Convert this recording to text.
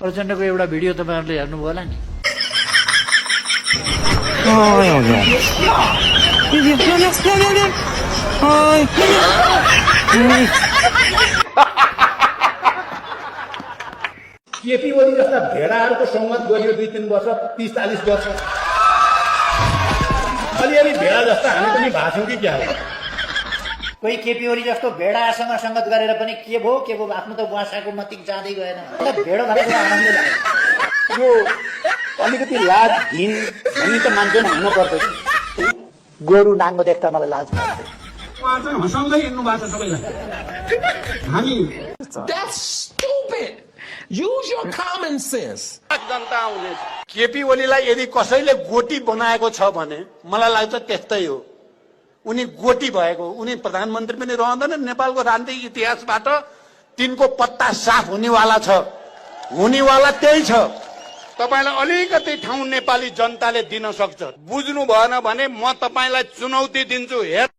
प्रचण्डको एउटा भिडियो तपाईँहरूले हेर्नुभयो होला नि। केपी ओली जस्ता भेडाहरूको संवाद गरियो 2-3 वर्ष 30-40 वर्ष अलिअलि भेडा जस्ता हामी पनि भाषौँ कि क्या हो। कोही केपी ओली जस्तो भेडासँग सङ्गत गरेर पनि के भयो आफ्नो त बुवासाको मतिक जाँदै गएन। भेडो भनेको आनन्दले लाग्यो। यो अलिकति लाज घिन भन्ने त मान्छे हुनु पर्छ। गोरु नाङ्गो देख्दा मलाई लाज लाग्छ। उहाँ चाहिँ हँसाउँदै हिँड्नु भएको छ सबैलाई। हामी That's stupid. Use your common sense. जनता आउने केपी ओलीलाई यदि कसैले गोटी बनाएको छ भने मलाई लाग्छ त्यस्तै हो। उनी गोटी भएको, उनी प्रधानमन्त्री पनि रहँदैन। नेपालको राजनीतिक इतिहासबाट तिनको पत्ता साफ हुनेवाला छ, हुनेवाला त्यही छ। तपाईलाई अलिकति ठाउँ नेपाली जनताले दिन सक्छ। बुझ्नु भएन भने म तपाईलाई चुनौती दिन्छु। हेर